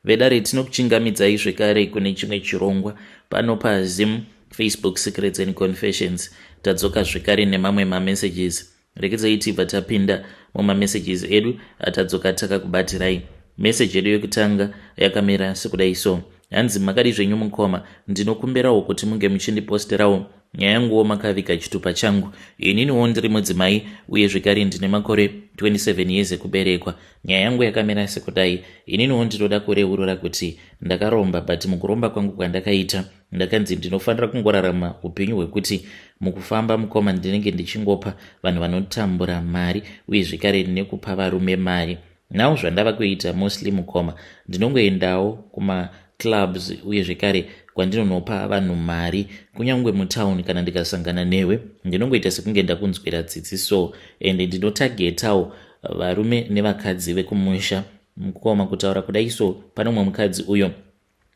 Vedare, tinokuchingamidzai zvekare kune chimwe chirongwa pano paZim Facebook Secrets and Confessions. Tadzoka zvekare nemamwe mamessages. Rekedzai tibva tapinda mumamessages edu atadzoka takakubatirai. Meseji yedu yekutanga yakamira sekudai so. Hanzi, "Makadi zvenyu mukoma? Ndinokumbirawo kuti munge muchindiposterawo nyaya yanguwo makaviga chitupa changu. Ininiwo ndiri mudzimai uye zvekare ndine makore 27 years ekuberekwa. Nyaya yangu yakamira sekudai. Ininiwo ndinoda kureurura kuti ndakaromba, but mukuromba kwangu kwandakaita ndakanzi ndinofanira kungorarama upenyu hwekuti mukufamba, mukoma, ndinenge ndichingopa vanhu vanotambura mari uye zvekare nekupa varume mari. Now zvandava kuita mostly, mukoma, ndinongoendawo kumaclubs uye zvekare kwandinonopa vanhu mari. Kunyange mutauni kana ndikasangana newe, ndinongoita sekunge ndakunzwira tsitsi so, and ndinotagetawo varume nevakadzi vekumusha. Mukoma, kutaura kudai so, pane umwe mukadzi uyo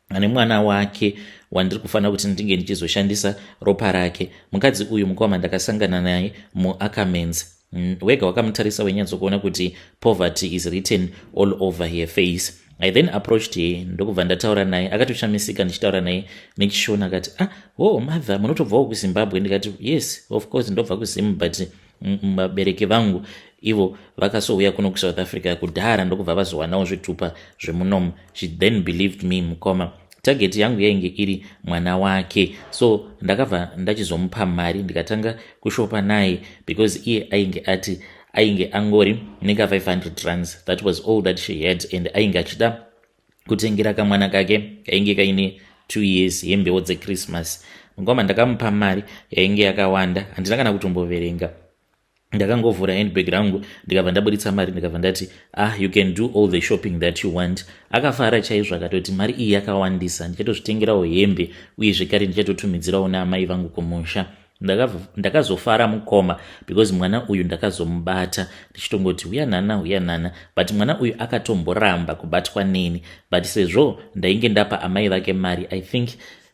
ane mwana wake wandiri kufanira kuti ndinge ndichizoshandisa ropa rake. Mukadzi uyu, mukoma, ndakasangana naye muAckermans. Wega wakamutarisa weinyatsokuona kuti poverty is written all over her face. I then approached her, ndokubva ndataura naye. Akatoshamisika ndichitaura naye nechiShona. Akati, 'Ah, oh mother, munotobvawo kuZimbabwe?' Ndikati, 'Yes, of course, ndobva kuZim, but vabereki vangu ivo vakazouya kuno kuSouth Africa kudhara, ndokubva vazowanawo zvitupa zvemunomu.' She then believed me. Mukoma, target yangu yainge iri mwana wake, so ndakabva ndachizomupa mari, ndikatanga kushopa naye because iye ainge ati ainge angori neka 500 rands. That was all that she had, and ainge achida kutengera kamwana kake kainge kaine 2 years hembewo dzeChristmas. Mukoma, ndakamupa mari yainge yakawanda, handina kana kutomboverenga. Ndakangovhura handbag rangu, ndikabva ndabuditsa mari, ndikabva ndati, 'Ah, you can do all the shopping that you want.' Akafara chaizvo, akatoti mari iyi yakawandisa, ndichatozvitengerawo hembe uye zvekare ndichatotumidzirawo naamai vangu kumusha." Ndakazofara, mukoma, because mwana uyu ndakazomubata ndichitongoti, "Uya nana, uya nana," but mwana uyu akatomboramba kubatwa neni. But sezvo ndainge ndapa amai vake mari, I think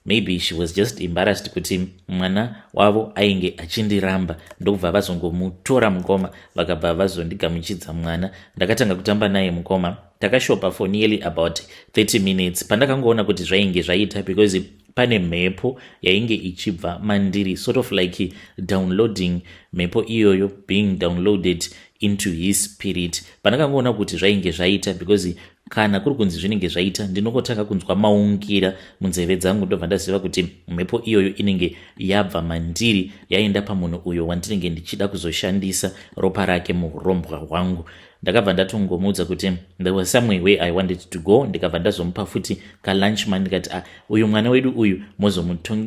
maybe she was just embarrassed kuti mwana wavo ainge achindiramba, ndokubva vazongomutora, mukoma, vakabva vazondigamuchidza mwana. Ndakatanga kutamba naye, mukoma. Takashopa for nearly about 30 minutes pandakangoona kuti zvainge zvaita, because pane mhepo yainge ichibva mandiri, sort of like downloading, mhepo iyoyo being downloaded into his spirit. Pandakangoona kuti zvainge zvaita, because kana kuri kunzi zvinenge zvaita, ndinongotanga kunzwa maungira munzeve dzangu, ndobva ndaziva kuti mhepo iyoyo inenge yabva mandiri yaenda pamunhu uyo wandinenge ndichida kuzoshandisa ropa rake muurombwa hwangu. Ndakabva ndatongomuudza kuti there was somewhere where I wanted to go. Ndikabva ndazomupa futi kalunch money, ndikati, "Ah, uyu mwana wedu uyu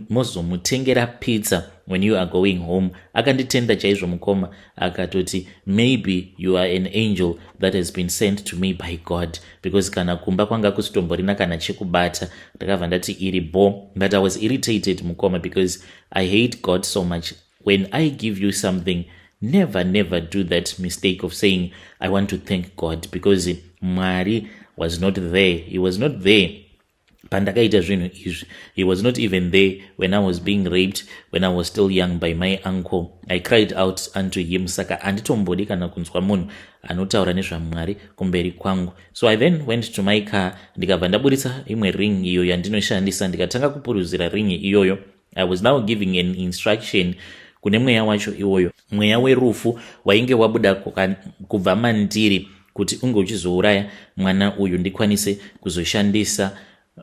mozomutengera pizza when you are going home." Akanditenda chaizvo, mukoma. Akatoti, "Maybe you are an angel that has been sent to me by God," because kana kumba kwanga kusitomborina kana chekubata. Ndakabva ndati iri bo, but I was irritated, mukoma, because I hate God so much. When I give you something, never, never do that mistake of saying, 'I want to thank God,' because Mwari was not there. He was not there pandakaita zvinhu izvi. He was not even there when I was being raped when I was still young by my uncle. I cried out unto him. Saka handitombodi kana kunzwa munhu anotaura nezvaMwari kumberi kwangu. So I then went to my car, ndikabva ndaburitsa imwe ring iyo yandinoshandisa, ndikatanga kupuruzira ring iyoyo. I was now giving an instruction kune mweya wacho iwoyo, mweya werufu wainge wabuda kubva mandiri, kuti unge uchizouraya mwana uyu, ndikwanise kuzoshandisa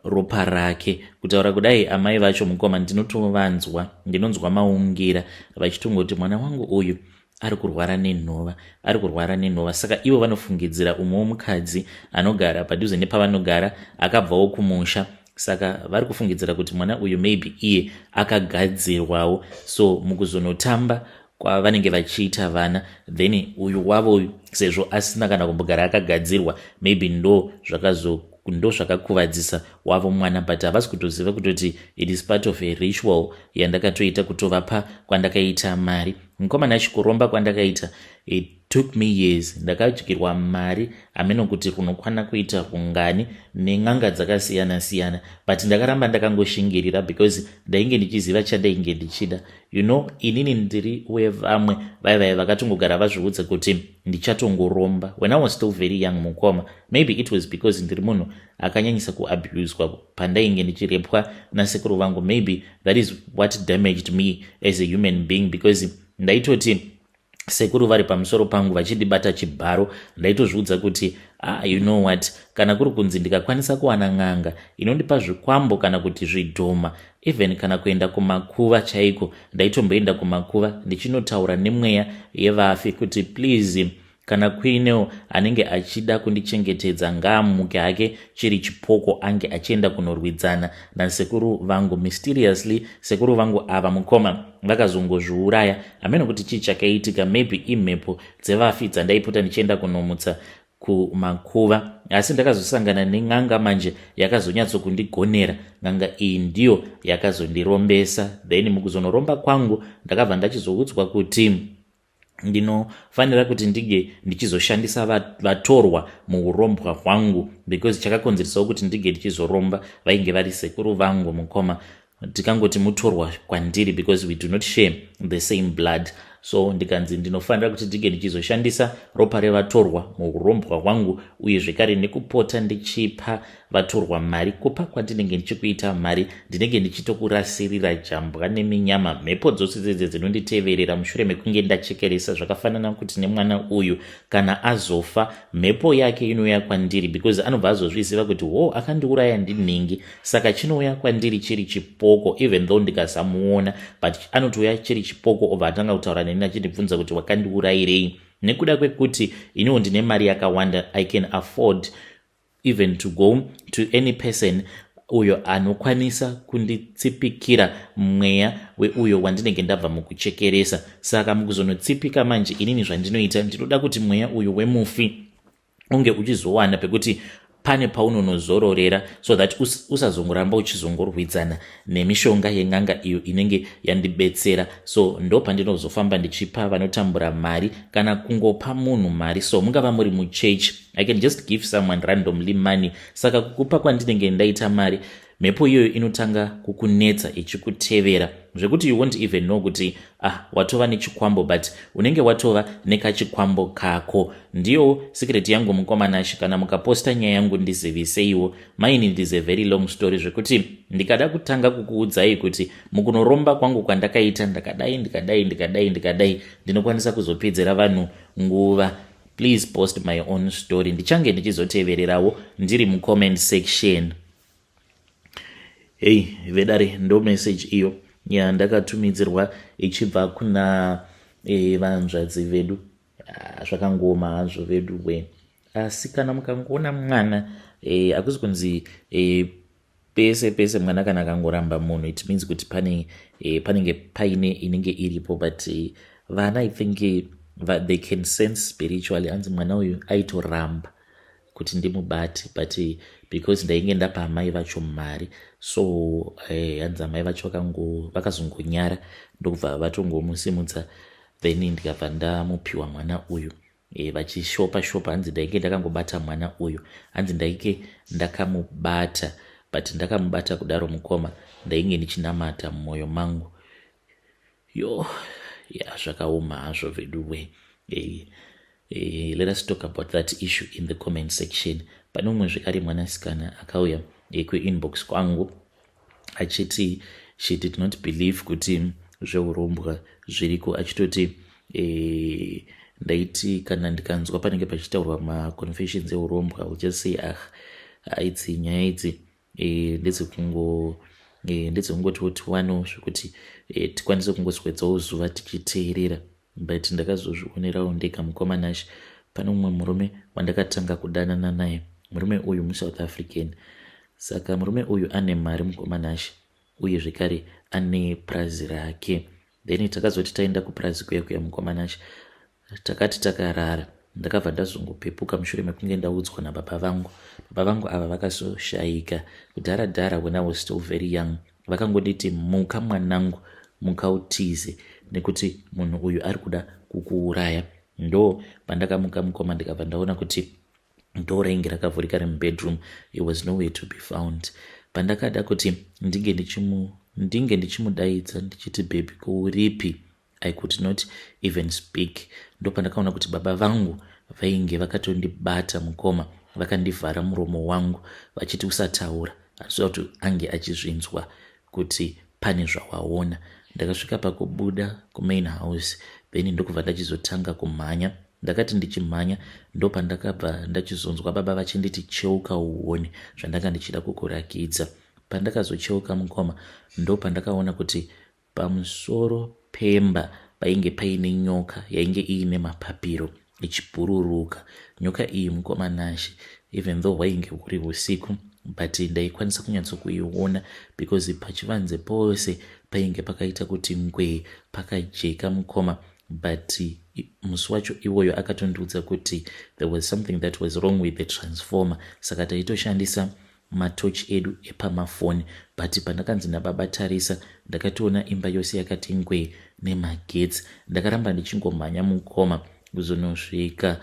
ropa rake. Kutaura kudai, amai vacho, mukoma, ndinotovanzwa, ndinonzwa maungira vachitongoti, "Mwana wangu uyu ari kurwara nenhova, ari kurwara nenhova." Saka ivo vanofungidzira umwe womukadzi anogara padhuze nepavanogara akabvawo kumusha. Saka vari kufungidzira kuti mwana uyu maybe iye akagadzirwawo. So mukuzonotamba kwavanenge vachiita vana, then uyu wavo uyu, sezvo asina kana kumbogara akagadzirwa, maybe ndo zvakakuvadzisa wavo mwana, but havasi kutoziva kutoti it is part of a ritual yandakatoita kutovapa kwandakaita mari. Mukomana, achikuromba kwandakaita, it took me years. Ndakadyirwa mari, hameno kuti kunokwana kuita rungani, nen'anga dzakasiyana siyana, but ndakaramba ndakangoshingirira because ndainge ndichiziva chandainge ndichida. Inini ndiri wevamwe vaivai vakatongogara vazviudza kuti ndichatongoromba when I was still very young, mukoma. Maybe it was because ndiri munhu akanyanyisa kuabuswa pandainge ndichirepwa nasekuru vangu. Maybe that is what damaged me as a human being, because ndaitoti sekuru vari pamusoro pangu vachindibata chibharo. Ndaitozviudza kuti, "Ah, you know what, kana kuri kunzi ndikakwanisa kuwana n'anga inondipa zvikwambo kana kuti zvidhoma, even kana kuenda kumakuva chaiko." Ndaitomboenda kumakuva ndichinotaura nemweya yevafi kuti, "Please, kana kuinewo anenge achida kundichengetedza, ngaamuke hake chiri chipoko, ange achienda kunorwidzana nasekuru vangu." Mysteriously, sekuru vangu ava, mukoma, vakazongozviuraya. Hameno kuti chii chakaitika. Maybe imhepo dzevafi dzandaipota ndichienda kunomutsa kumakuva. Asi ndakazosangana nen'anga manje yakazonyatsokundigonera. N'anga iyi ndiyo yakazondirombesa. Then mukuzonoromba kwangu, ndakabva ndachizoudzwa kuti ndinofanira kuti ndinge ndichizoshandisa vatorwa muurombwa hwangu, because chakakonzeresawo kuti ndinge ndichizoromba vainge vari sekuru vangu, mukoma. Tikangoti mutorwa kwandiri because we do not share the same blood. So ndikanzi ndinofanira kuti ndinge ndichizoshandisa ropa revatorwa muurombwa hwangu, uye zvekare nekupota ndichipa vatorwa mari. Kupa kwandinenge ndichikuita mari, ndinenge ndichitokurasirira jambwa neminyama, mhepo dzose dzedze dzinonditeverera mushure mekunge ndachekeresa. Zvakafanana kuti nemwana uyu kana azofa, mhepo yake inouya kwandiri, because anobva azozviziva kuti, "Ho, akandiuraya ndinhingi." Saka chinouya kwandiri chiri chipoko, even though ndikasamuona, but anotouya chiri chipoko, obva atanga kutaura neni achindibvunza kuti, "Wakandiurayirei?" Nekuda kwekuti iniwo ndine mari yakawanda, I can afford even to go to any person uyo anokwanisa kunditsipikira mweya weuyo wandinenge ndabva mukuchekeresa. Saka mukuzonotsipika manje, inini zvandinoita, ndinoda kuti mweya uyu wemufi unge uchizowana pekuti pane paunonozororera, so that usazongoramba uchizongorwidzana nemishonga yen'anga iyo inenge yandibetsera. So ndo pandinozofamba ndichipa vanotambura mari, kana kungopa munhu mari. So mungava muri muchechi, I can just give someone randomly money. Saka kukupa kwandinenge ndaita mari, mhepo iyoyo inotanga kukunetsa ichikutevera, zvekuti you won't even know kuti, ah, watova nechikwambo, but unenge watova nekachikwambo kako. Ndiyo secret yangu, mukomanashi. Kana mukaposta nyaya yangu, ndiziviseiwo. Mine it is a very long story, zvekuti ndikada kutanga kukuudzai kuti mukunoromba kwangu kwandakaita ndakadai, ndikadai, ndikadai, ndikadai, ndinokwanisa kuzopedzera vanhu nguva. Please post my own story, ndichange ndichizotevererawo ndiri mucomment section. Hei vedare, ndo message iyo yandakatumidzirwa ichibva kuna vanzvadzi vedu. Ah, zvakangoma hazvo vedu we. Asi kana mukangoona mwana, hakusi kunzi pese pese mwana kana akangoramba munhu, it means kuti panenge paine inenge iripo. But vana, I think they can sense spiritually. Anzi mwana uyu aitoramba kuti ndimubate, but because ndainge ndapa amai vacho mari, so hanzi amai vacho vakazongonyara, ndokubva vatongomusimudza, then ndikabva ndamupiwa mwana uyu. Vachishopa shopa, hanzi ndainge ndakangobata mwana uyu. Hanzi ndainge ndakamubata, but ndakamubata kudaro, mukoma, ndainge ndichinamata mumwoyo mangu. Yo ya, zvakaoma hazvo veduwe. Let us talk about that issue in the comment section. Pane umwe zvekare mwanasikana akauya kuinbox kwangu achiti she did not believe kuti zveurombwa zviriko, achitoti, "Ndaiti kana ndikanzwa panenge pachitaurwa maconfessions eurombwa, will just say, 'Ah, idzi nyaya idzi ndedzekungoti tiwanewo zvekuti tikwanise kungoswedzawo zuva tichiteerera.' But ndakazozvionerawo ndega, mukomanashi. Pane mumwe murume wandakatanga kudanana naye. Murume uyu muSouth African. Saka murume uyu ane mari, mukomanashi, uye zvekare ane purazi rake. Then takazoti taenda kupurazi kuya kuya, mukomanashi, takati takarara, Ndakabva ndazongopepuka mushure mekunge ndaudzwa nababa vangu. Baba vangu ava vakazoshayika kudhara dhara when I was still very young. Vakangonditi, "Muka mwanangu, muka utize, nekuti munhu uyu ari kuda kukuuraya." Ndo pandakamuka, mukoma, ndikabva ndaona kuti door rainge rakavhurika remubedroom. He was nowhere to be found. Pandakada kuti ndinge ndichimudaidza ndichiti, "Baby, kuuripi?" I could not even speak. Ndo pandakaona kuti baba vangu vainge vakatondibata, mukoma, vakandivhara muromo wangu vachiti, "Usataura, handisida kuti ange achizvinzwa kuti pane zvawaona." Ndakasvika pakubuda kumain house, then ndokubva ndachizotanga kumhanya. Ndakati ndichimhanya, ndopandakabva ndachizonzwa baba vachinditi, "Cheuka uone zvandanga ndichida kukurakidza." Pandakazocheuka, mukoma, ndopandakaona kuti pamusoro pemba painge paine nyoka yainge iine mapapiro ichibhururuka. Nyoka iyi, mukoma Nashe, even though hwainge huri usiku, but ndaikwanisa kunyatsokuiona because pachivanze pose painge pakaita kuti ngwee, pakajeka, mukoma. But musi wacho iwoyo akatondiudza kuti there was something that was wrong with the transformer, saka taitoshandisa matochi edu epamafoni. But pandakanzi nababa, "Tarisa," ndakatoona imba yose yakati ngwee nemagetsi. Ndakaramba ndichingomhanya, mukoma, kuzonosvika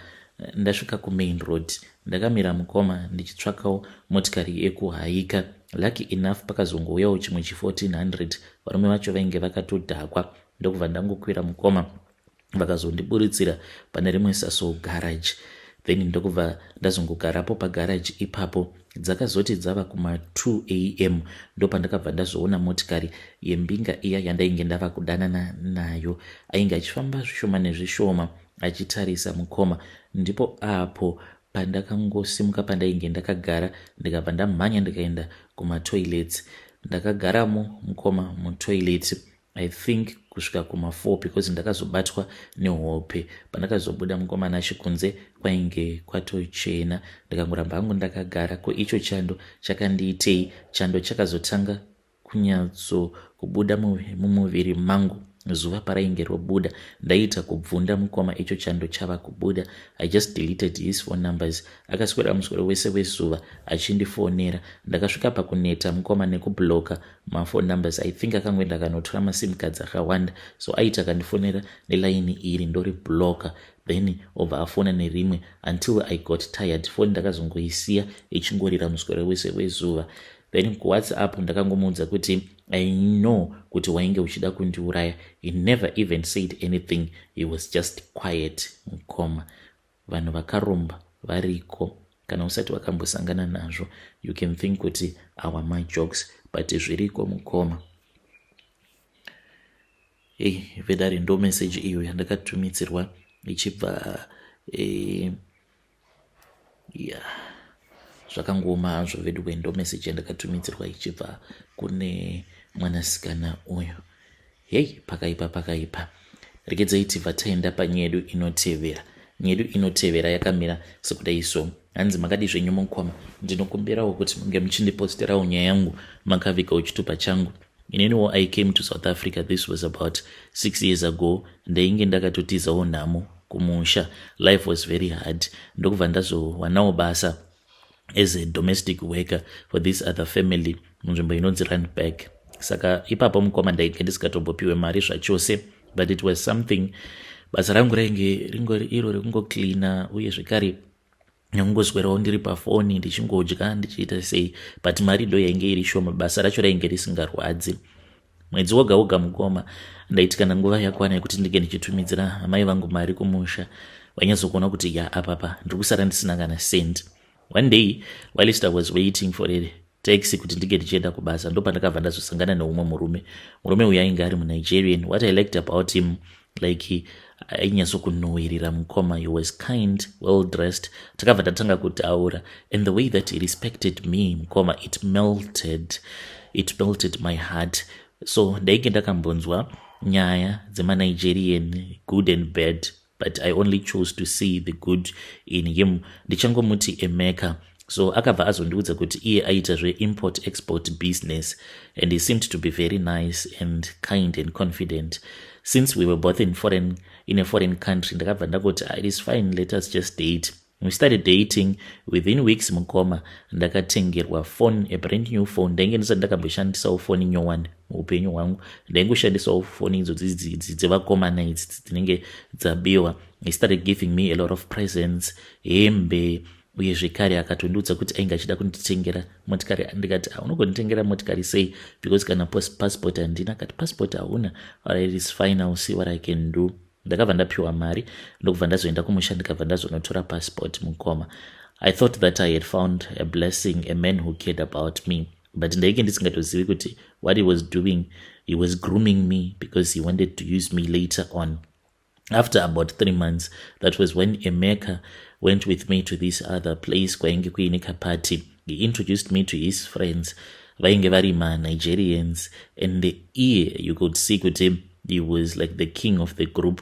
ndasvika kumain road. Ndakamira, mukoma, ndichitsvakawo motikari yekuhaika. Lucky enough, pakazongouyawo chimwe chi1400. Varume vacho vainge vakatodhakwa. Ndokubva ndangokwira, mukoma, vakazondiburitsira pane rimwe Sasol garage. Then ndokubva ndazongogarapo pagaraji ipapo. Dzakazoti dzava kuma2 a.m., ndopandakabva ndazoona motikari yembinga iya yandainge ndava kudanana nayo. Ainge achifamba zvishoma nezvishoma achitarisa, mukoma. Ndipo apo pandakangosimuka pandainge ndakagara, ndikabva ndamhanya ndikaenda kumatoilets. Ndakagaramo, mukoma, mutoilet, I think kusvika kuma4, because ndakazobatwa nehope. Pandakazobuda, mukoma Nashe, kunze kwainge kwatochena. Ndikangoramba hangu ndakagara. Ko icho chando chakandiitei? Chando chakazotanga kunyatso kubuda mumuviri mangu zuva parainge robuda. Ndaita kubvunda, mukoma, icho chando chava kubuda. I just deleted his phone numbers. Akaswera muswero wese wezuva achindifonera. Ndakasvika pakuneta, mukoma, nekubloka maphone numbers. I think akangoenda akanotora masim cards akawanda, so aiti akandifonera nelaini iri, ndoribloka, then obva afona nerimwe until I got tired. Foni ndakazongoisiya ichingorira muswero wese wezuva. Then kuWhatsApp ndakangomuudza kuti, "I know kuti wainge uchida kundiuraya." He never even said anything. He was just quiet. Mukoma, vanhu vakaromba variko. Kana usati wakambosangana nazvo, you can think kuti awa majokes, but zviriko, mukoma. Ei, vedare, ndo meseji iyo yandakatumidzirwa ichibva ya zvakangooma hazvo vedu. Ndo meseji yandakatumidzirwa ichibva kune mwanasikana uyu. Hei, pakaipa, pakaipa. Regedzai tibva taenda panyedu inotevera. Nyedu inotevera yakamira sekudai so. Hanzi, "Makadi zvenyu, mukoma? Ndinokumbirawo kuti munge muchindiposterawo nyaya yangu makavigawo chitupa changu. Ineniwo I came to South Africa. This was about 6 years ago. Ndainge ndakatotizawo nhamo kumusha. Life was very hard. Ndokubva ndazowanawo basa as a domestic worker for this other family munzvimbo inonzi Randburg. Saka ipapo, mukoma, ndainge ndisingatombopiwe mari zvachose, but it was something. Basa rangu rainge ringori iro rekungocleana uye zvekare nekungoswerawo ndiri pafoni, ndichingodya, ndichiita sei, but mari ndo yainge iri shoma. Basa racho rainge risingarwadzi. Mwedzi woga woga, mukoma, ndaiti kana nguva yakwana yekuti ndinge ndichitumidzira amai vangu mari kumusha, vainyatsokuona kuti ya, apapa ndiri kusara ndisina kana cent. One day, whilst I was waiting for a taxi kuti ndinge ndichienda kubasa, ndo pandakabva ndazosangana neumwe murume. Murume uyu ainge ari muNigerian. What I liked about him, like, ainyatsokunhuhwirira, mukoma. He was kind, well dressed. Takabva tatanga kutaura, and the way that he respected me, mukoma, it melted my heart. So ndainge ndakambonzwa nyaya dzemaNigerian, good and bad, but I only chose to see the good in him. Ndichangomuti Emeka. So akabva azondiudza kuti iye aita zveimport export business, and he seemed to be very nice and kind and confident. Since we were both in a foreign country, ndakabva ndangoti, "Ah, it is fine, let us just date." We started dating. Within weeks, mukoma, ndakatengerwa phone, a brand new phone. Ndainge ndisati ndakamboshandisawo foni nyowani muupenyu hwangu. Ndaingoshandisawo foni idzo dzevakomana idzi dzinenge dzabiwa. He started giving me a lot of presents, hembe, uye zvekare akatondiudza kuti ainge achida kunditengera motikari. Ndikati, "Unogonditengera motikari sei? Because kana passport handina." Akati, "Passport hauna? It is fine, I'll see what I can do." Ndakabva ndapiwa mari, ndokubva ndazoenda kumusha, ndikabva ndazonotora passport. Mukoma, I thought that I had found a blessing, a man who cared about me, but ndainge ndisingatozivi kuti what he was doing, he was grooming me because he wanted to use me later on. After about 3 months, that was when Emeka went with me to this other place kwainge kuine kaparty. He introduced me to his friends. Vainge vari maNigerians, and iye, you could see kuti he was like the king of the group.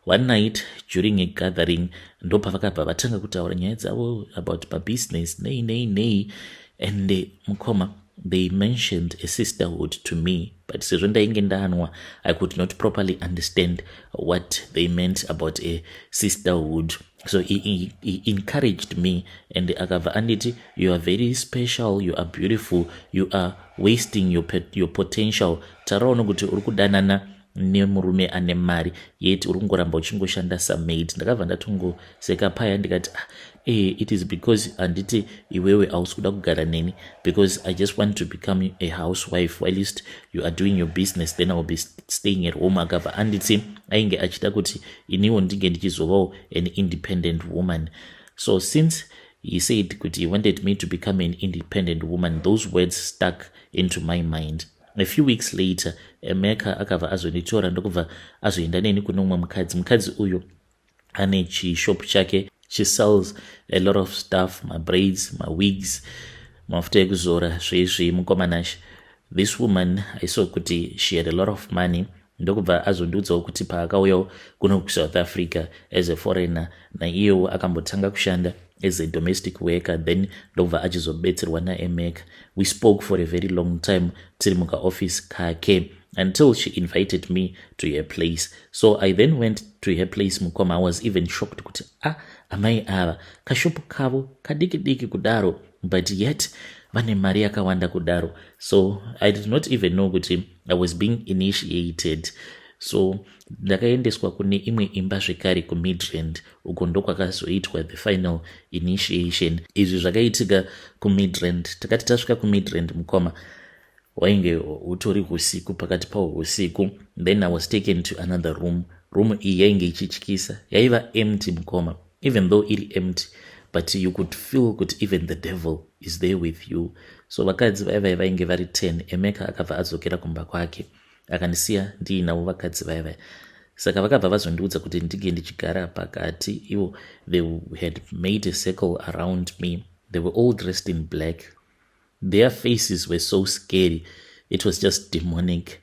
One night during a gathering, ndopavakabva vatanga kutaura nyaya dzavo about mabusiness, nei nei nei. And mukoma, they mentioned a sisterhood to me, but sezvo ndainge ndanwa, I could not properly understand what they meant about a sisterhood. So he encouraged me and akabva anditi, "You are very special, you are beautiful, you are wasting your potential. Taraona kuti uri kudanana nemurume ane mari, yet uri kungoramba uchingoshanda samaid." Ndakabva ndatongoseka paya, ndikati, "Ah, it is because handiti iwewe hausi kuda kugara neni because I just want to become a housewife whilst you are doing your business, then I will be staying at home." Akabva anditi ainge achida kuti iniwo ndinge ndichizovawo an independent woman. So since he said kuti he wanted me to become an independent woman, those words stuck into my mind. A few weeks later, Emeka akabva azonditora, ndokubva azoenda neni kune umwe mukadzi. Mukadzi uyu ane chishop chake. She sells a lot of stuff, mabraids, mawigs, mafuta ekuzora, zvezvi. Mukoma Nashe, this woman, I saw kuti she had a lot of money. Ndokubva azondiudzawo kuti paakauyawo kuno kuSouth Africa as a foreigner, naiyewo akambotanga kushanda as a domestic worker, then ndokubva achizobetserwa naEmeka. We spoke for a very long time tiri mukaoffice kake until she invited me to her place. So I then went to her place. Mukoma, I was even shocked kuti, ah, amai ava kashopu kavo kadiki diki kudaro, but yet vane mari yakawanda kudaro. So I did not even know kuti I was being initiated. So ndakaendeswa kune imwe imba zvekare kuMidrand. Uko ndokwakazoitwa the final initiation. Izvi zvakaitika kuMidrand. Takati tasvika kuMidrand, mukoma, wainge utori usiku, pakati pawo usiku. Then I was taken to another room. Room iyi yainge ichityisa, yaiva empty, mukoma. Even though iri empty, but you could feel kuti even the devil is there with you. So vakadzi vaivai vainge vari 10. Emeka akabva adzokera kumba kwake, akandisiya ndiinavo vakadzi vaivai. Saka vakabva vazondiudza kuti ndinge ndichigara pakati. Ivo, they had made a circle around me. They were all dressed in black. Their faces were so scary. It was just demonic.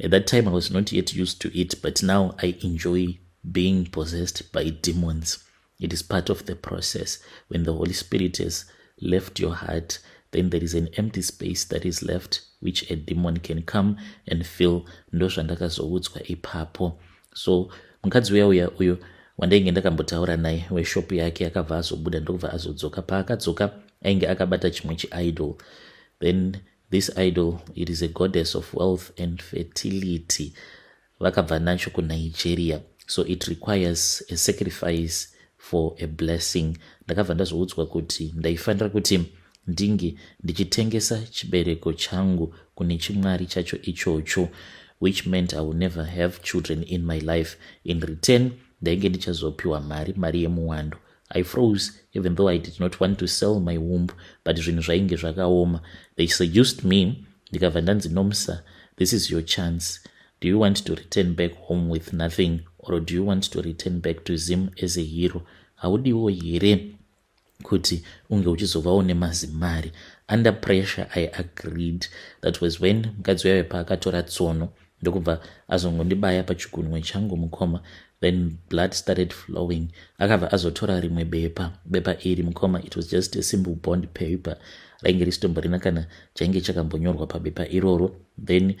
At that time I was not yet used to it, but now I enjoy being possessed by demons. It is part of the process. When the Holy Spirit has left your heart, then there is an empty space that is left, which a demon can come and fill. Ndo zvandakazoudzwa ipapo. So mukadzi uya uya uyo wandainge ndakambotaura naye weshopu yake akabva azobuda, ndokubva azodzoka. Paakadzoka, ainge akabata chimwe chiidol. Then this idol, it is a goddess of wealth and fertility. Vakabva nacho kuNigeria, so it requires a sacrifice for a blessing. Ndakabva ndazoudzwa kuti ndaifanira kuti ndinge ndichitengesa chibereko changu kune chimwari chacho ichocho, which meant I will never have children in my life. In return, ndainge ndichazopiwa mari, mari yemuwando. I froze. Even though I did not want to sell my womb, but zvinhu zvainge zvakaoma. They seduced me. Ndikabva ndanzi, "Nomsa, this is your chance. Do you want to return back home with nothing, or do you want to return back to Zim as a hero? Haudiwo here kuti unge uchizovawo nemazimari?" Under pressure, I agreed. That was when mukadzi waive paakatora tsono, ndokubva azongondibaya pachigunwe changu. Mukoma, Then blood started flowing. Akabva azotora rimwe bepa. Bepa iri, mukoma, it was just a simple bond paper, rainge risitomborina kana chainge chakambonyorwa pabepa iroro. Then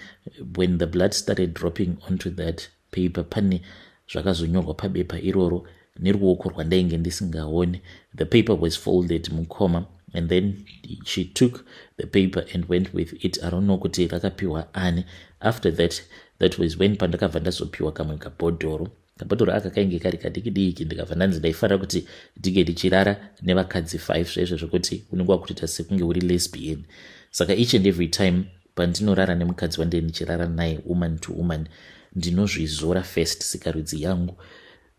when the blood started dropping onto that paper, pane zvakazonyorwa pabepa iroro neruoko rwandainge ndisingaoni. The paper was folded, mukoma, and then she took the paper and went with it. I don't know kuti rakapiwa ani. After that, that was when pandakabva ndazopiwa kamwe kabhodhoro. Kabhodhoro aka kainge kari kadiki diki. Ndikabva ndanzi ndaifanira kuti ndinge ndichirara nevakadzi 5, zvaizvo zvokuti unenge wakutoita sekunge uri lesbian. Saka each and every time pandinorara nemukadzi wandee ndichirara naye, woman to woman, ndinozvizora first sikarudzi yangu,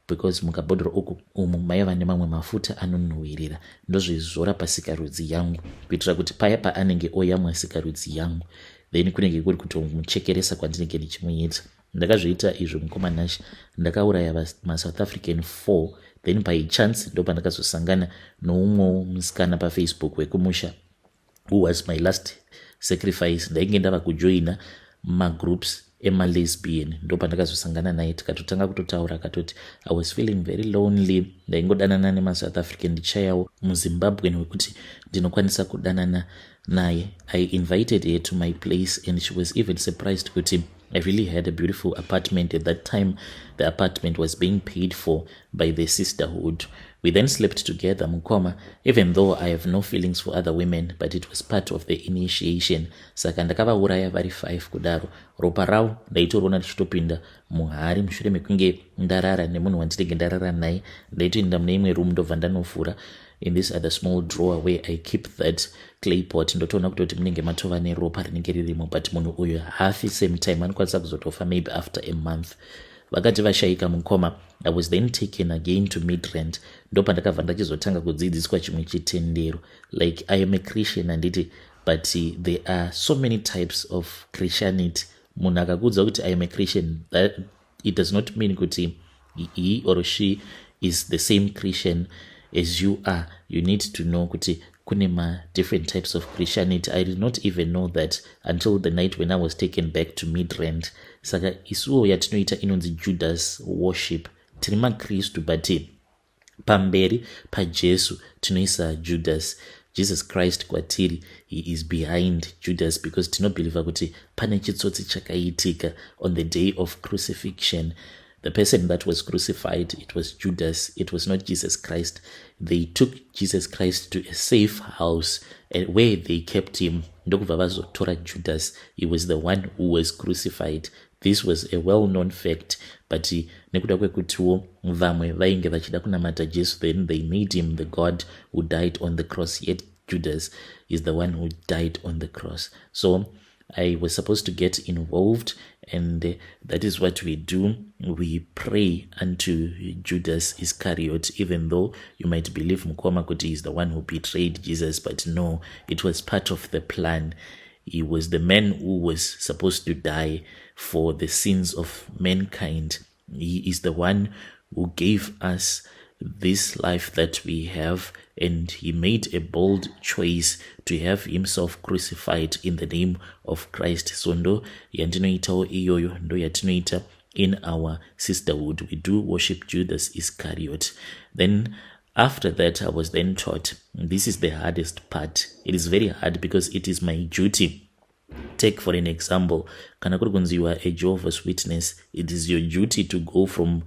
because mukabhodhoro uku umu maiva nemamwe mafuta anonhuhwirira. Ndozvizora pasikarudzi yangu kuitira kuti paya paanenge oyamwa sikarudzi yangu, then kunenge kuri kutomuchekeresa kwandinenge ndichimuita. Ndakazviita izvo, mukoma Nash. Ndakauraya maSouth African 4. Then by chance ndo pandakazosangana noumwewo musikana paFacebook wekumusha, who was my last sacrifice. Ndainge ndava kujoina magroups emalesbian. Ndo pandakazosangana naye, tikatotanga kutotaura. Akatoti I was feeling very lonely, ndaingodanana nemaSouth African, ndichayawo muZimbabwean wekuti ndinokwanisa kudanana naye. I invited her to my place and she was even surprised kuti I really had a beautiful apartment. At that time, the apartment was being paid for by the sisterhood. We then slept together, mukoma. Even though I have no feelings for other women, but it was part of the initiation. Saka ndakavauraya vari 5 kudaro. Ropa ravo ndaitoriona richitopinda muhari. Mushure mekunge ndarara nemunhu wandinenge ndarara naye, ndaitoenda mune imwe room, ndobva ndanovhura in this other small drawer where I keep that clay pot, ndotoona kutoti munenge matova neropa rinenge ririmo. But munhu uyu haafi same time, anokwanisa kuzotofa maybe after a month. Vakati vashayika, mukoma, I was then taken again to Midrand. Ndo pandakabva ndachizotanga kudzidziswa chimwe chitendero. Like, I am a Christian, handiti? But there are so many types of Christianity. Munhu akakuudza kuti I am a Christian, that it does not mean kuti he or she is the same Christian as you are. You need to know kuti kune ma-different types of Christianity. I did not even know that until the night when I was taken back to Midrand. Saka isuwo yatinoita inonzi Judas worship. Tiri makristu, but pamberi paJesu tinoisa Judas. Jesus Christ kwatiri, he is behind Judas, because tinobhelievha kuti pane chitsotsi chakaitika on the day of crucifixion. The person that was crucified, it was Judas, it was not Jesus Christ. They took Jesus Christ to a safe house where they kept him, ndokubva vazotora Judas. He was the one who was crucified. This was a well-known fact, but nekuda kwekutiwo vamwe vainge vachida kunamata Jesu, then they made him the God who died on the cross, yet Judas is the one who died on the cross. So I was supposed to get involved, and that is what we do. We pray unto Judas Iscariot, even though you might believe, mukoma, kuti is the one who betrayed Jesus, but no, it was part of the plan. He was the man who was supposed to die for the sins of mankind. He is the one who gave us this life that we have, and he made a bold choice to have himself crucified in the name of Christ. So ndo yandinoitawo iyoyo, ndo yatinoita in our sisterhood. We do worship Judas Iscariot. Then after that, I was then taught, this is the hardest part. It is very hard because it is my duty. Take for an example, kana kuri kunzi you are a Jehovah's Witness, it is your duty to go from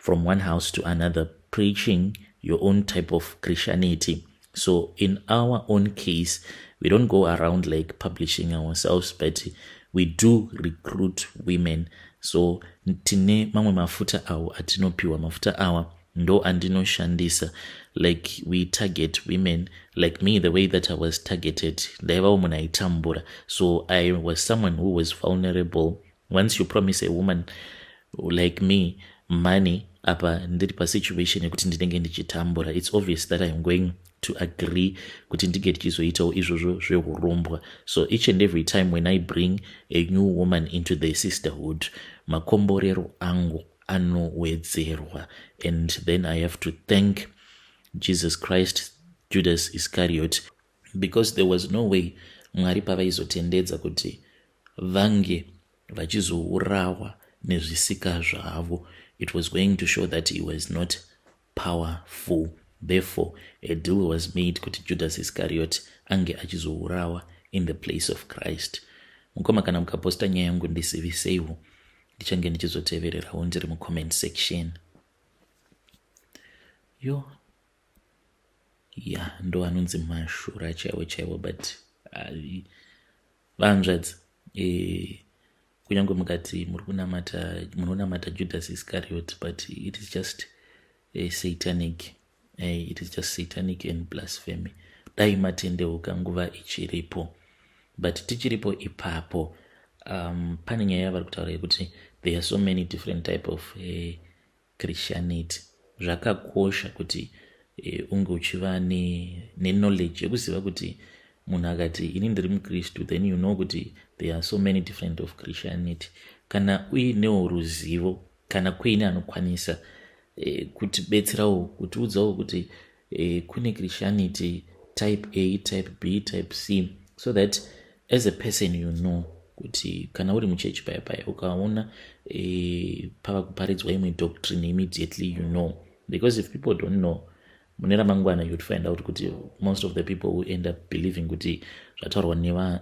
one house to another preaching your own type of Christianity. So in our own case, we don't go around like publishing ourselves, but we do recruit women. So tine mamwe mafuta awo atinopiwa. Mafuta awa ndo andinoshandisa. Like, we target women like me. The way that I was targeted, ndaivawo munhu aitambura, so I was someone who was vulnerable. Once you promise a woman like me money, apa ndiri pasituation yekuti ndinenge ndichitambura, it's obvious that I am going to agree kuti ndinge ndichizoitawo izvozvo zveurombwa. So each and every time when I bring a new woman into the sisterhood, makomborero angu anowedzerwa, and then I have to thank Jesus Christ, Judas Iscariot, because there was no way Mwari pavaizotendedza kuti vange vachizourawa nezvisika zvavo. It was going to show that he was not powerful. Therefore, a deal was made kuti Judas Iscariot ange achizourawa in the place of Christ. Mukoma, kana mukaposta nyaya yangu, ndisiviseiwo, ndichange ndichizotevererawo ndiri mucomment section. Yo, ya, ndo anonzi mashura chaiwo chaiwo. But vanzvadzi, kunyange mukati muri kunamata, munonamata Judas Iscariot, but it is just satanic. It is just satanic and blasphemy. Dai matendeuka nguva ichiripo. But tichiripo ipapo, pane nyaya yavari kutaura yekuti there are so many different type of Christianity. Zvakakosha kuti unge uchiva neknowledge yekuziva kuti munhu akati, "Ini ndiri muKristu," then you know kuti there are so many different of Christianity. Kana uinewo ruzivo, kana kuine anokwanisa kutibetserawo, kutiudzawo kuti kune Christianity type A, type B, type C, so that as a person you know kuti kana uri muchechi paya paya, ukaona pava kuparidzwa imwe doctrine, immediately you know. Because if people don't know, mune ramangwana you'd find out kuti most of the people who end up believing kuti zvataurwa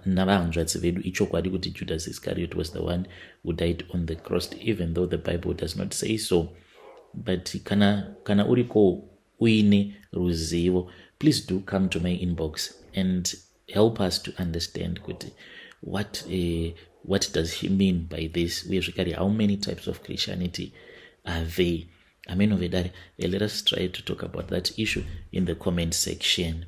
navahanzvadzi vedu ichokwadi, kuti Judas Iscariot was the one who died on the cross, even though the Bible does not say so. But kana uriko uine ruzivo, please do come to my inbox and help us to understand kuti what does he mean by this, uye zvekare how many types of Christianity are there? Ameno vedare. Let us try to talk about that issue in the comment section.